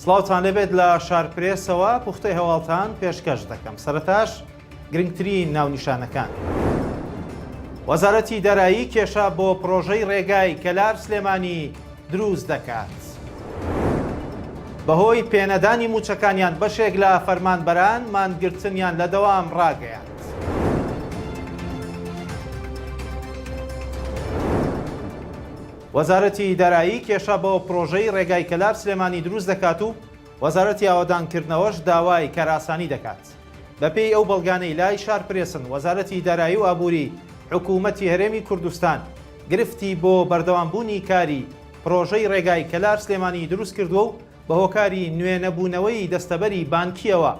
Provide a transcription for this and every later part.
سڵاوتان لێبێت لە شارپرێسەوە پوختەی هەواڵتان پێشکەش دەکەم سەرەتاش گرنگترین ناونیشانەکان. وەزارەتی دارایی کێشە بۆ پڕۆژەی ڕێگای کەلار سلێمانی دروست دەکات. بەهۆی پێنەدانی مووچەکانیان بەشێک لە فەرمانبەران مانگرتنیان لە دەوام ڕاگەیاند. وەزارەتی دارایی کێشە بۆ پڕۆژەی ڕێگای کەلار سلێمانی دروست دەکات و وەزارەتی ئاوەدانکردنەوەش داوای کارئاسانی دەکات. بەپێی ئەو بەڵگانەی لای شارپرێسن، وەزارەتی دارایی و ئابووری حکوومەتی هەرێمی کوردستان گرفتی بۆ بەردەوامبوونی کاری پڕۆژەی ڕێگای کەلار سلێمانی دروست کردووە و بە هۆکاری نوێنەبوونەوەی دەستەبەری بانکییەوە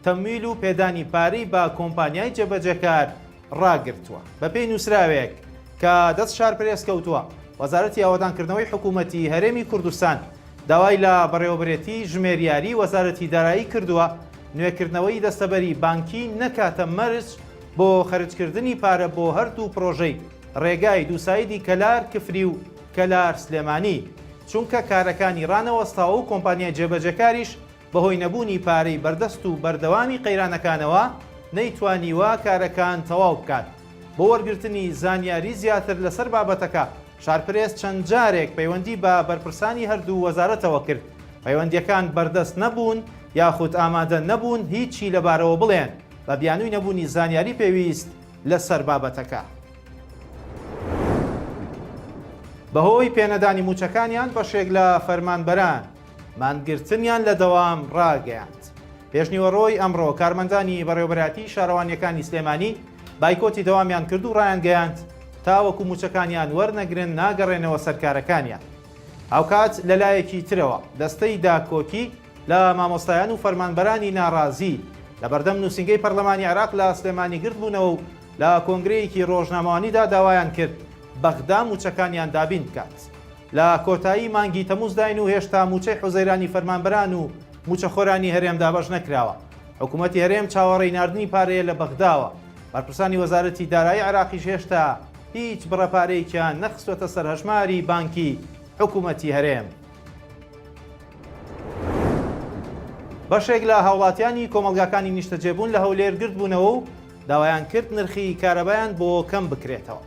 تەمویل و پێدانی پارەی بە کۆمپانیای جێبەجێکار ڕاگرتووە. بەپێی نووسراوێک کە دەست شارپرێس کەوتووە، وەزارەتی ئاوەدانکردنەوەی حکوومەتی هەرێمی کوردستان داوای لە بەڕێوەبەرێتی ژمێریاری وەزارەتی دارایی کردووە نوێکردنەوەی دەستەبەری بانکی نەکاتە مەرج بۆ خەرجکردنی پارە بۆ هەردوو پڕۆژەی ڕێگای دووسایدی کەلار کفری و کەلار سلێمانی چونکە کارەکانی ڕانەوەستاوە و کۆمپانیای جێبەجێکاریش بەهۆی نەبوونی پارەی بەردەست و بەردەوامی قەیرانەکانەوە نەیتوانیوە کارەکان تەواو بکات. بۆ وەرگرتنی زانیاری زیاتر لەسەر بابەتەکە، شارپرێس چەند جارێک پەیوەندی بە بەرپرسانی هەردوو وەزارەتەوە کرد، پەیوەندییەکان بەردەست نەبوون یاخود ئامادە نەبوون هیچی لەبارەوە بڵێن بە بیانووی نەبوونی زانیاری پێویست لەسەر بابەتەکە. بەهۆی پێنەدانی مووچەکانیان بەشێک لە فەرمانبەران مانگرتنیان لە دەوام ڕاگەیاند. پێشنیوەڕۆی ئەمڕۆ کارمەندانی بەڕێوەبەرایەتی شارەوانییەکانی سلێمانی بایکۆتی دەوامیان کرد و ڕایانگەیاند، تاوەکو مووچەکانیان وەرنەگرن ناگەڕێنەوە سەر کارەکانیان. هاوکات لەلایەکی ترەوە دەستەی داکۆکی لە مامۆستایان و فەرمانبەرانی ناڕازی لە بەردەم نووسینگەی پەرلەمانی عێراق لە سلێمانی گردبوونەوە و لە کۆنگرەیەکی ڕۆژنامەوانیدا داوایان کرد بەغدا مووچەکانیان دابین بکات. لە کۆتایی مانگی تەموزداین و هێشتا مووچەی حوزەیرانی فەرمانبەران و مووچەخۆرانی هەرێم دابەش نەکراوە. حکومەتی هەرێم چاوەڕێی ناردنی پارەیە لە بەغداوە. بەرپرسانی وەزارەتی دارایی عێراقیش هێشتا هیچ بڕە پارەیەکیان نەخستووەتە سەر هەژماری بانکی حکومەتی هەرێم. بەشێک لە هاوڵاتیانی کۆمەڵگاکانی نیشتەجێبوون لە هەولێر گردبوونەوە و داوایان کرد نرخی کارەبایان بۆ کەم بکرێتەوە.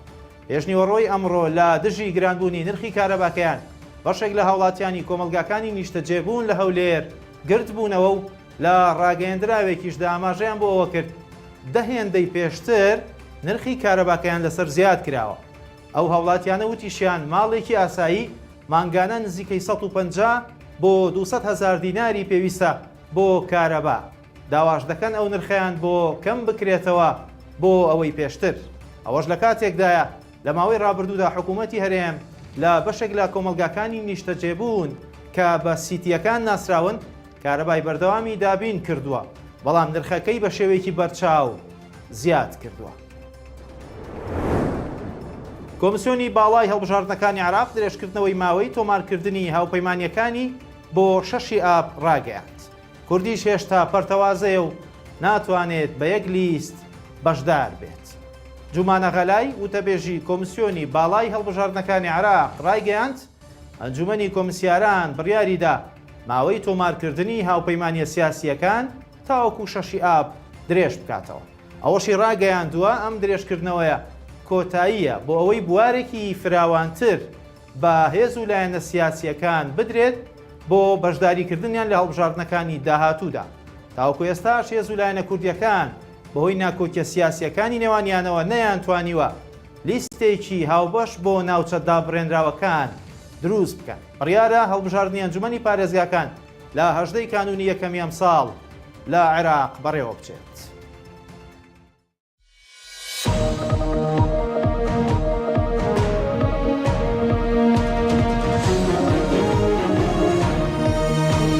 پێشنیوەڕۆی ئەمڕۆ لە دژی گرانبوونی نرخی کارەباکەیان، بەشێک لە هاوڵاتیانی کۆمەڵگاکانی نیشتەجێبوون لە هەولێر گردبوونەوە و لە ڕاگەیەندراوێکیشدا ئاماژەیان بۆ ئەوە کرد، دە هێندەی پێشتر نرخی کارەباکەیان لەسەر زیاد کراوە. ئەو هاوڵاتیانە وتیشیان، ماڵێکی ئاسایی مانگانە نزیکەی 150 بۆ 200 هەزار دیناری پێویستە بۆ کارەبا. داواش دەکەن ئەو نرخەیان بۆ کەم بکرێتەوە بۆ ئەوەی پێشتر. ئەوەش لە کاتێکدایە لە ماوەی ڕابردوودا حکوومەتی هەرێم لە بەشێک لە کۆمەڵگاکانی نیشتەجێبوون کە بە سیتییەکان ناسراون کارەبای بەردەوامی دابین کردووە، بەڵام نرخەکەی بە شێوەیەکی بەرچاو زیاد کردووە. کۆمسیۆنی باڵای هەڵبژاردنەکانی عێراق درێژکردنەوەی ماوەی تۆمارکردنی هاوپەیمانییەکانی بۆ شەشی ئاب ڕاگەیاند. کوردیش هێشتا پەرتەوازەیە و ناتوانێت بە یەک لیست بەشدار بێت. جومانە غەلای، وتەبێژی کۆمسیۆنی باڵای هەڵبژاردنەکانی عێراق ڕایگەیاند، ئەنجومەنی کۆمسیاران بڕیاریدا ماوەی تۆمارکردنی هاوپەیمانییە سیاسییەکان تاوەکو شەشی ئاب درێژ بکاتەوە. ئەوەشی ڕاگەیاندووە، ئەم درێژکردنەوەیە کۆتاییە بۆ ئەوەی بوارێکی فراوانتر بە هێز و لایەنە سیاسییەکان بدرێت بۆ بەشداریکردنیان لە هەڵبژاردنەکانی داهاتوودا. تاوەکو ئێستاش هێز و لایەنە کوردییەکان بەهۆی ناکۆکیە سیاسییەکانی نێوانیانەوە نەیانتوانیوە لیستێکی هاوبەش بۆ ناوچە دابڕێنراوەکان دروست بکەن. بڕیارە هەڵبژاردنی ئەنجومەنی پارێزگاکان لە 18 ی کانوونی یەکەمی ئەمساڵ لە عێراق بەڕێوەبچێت.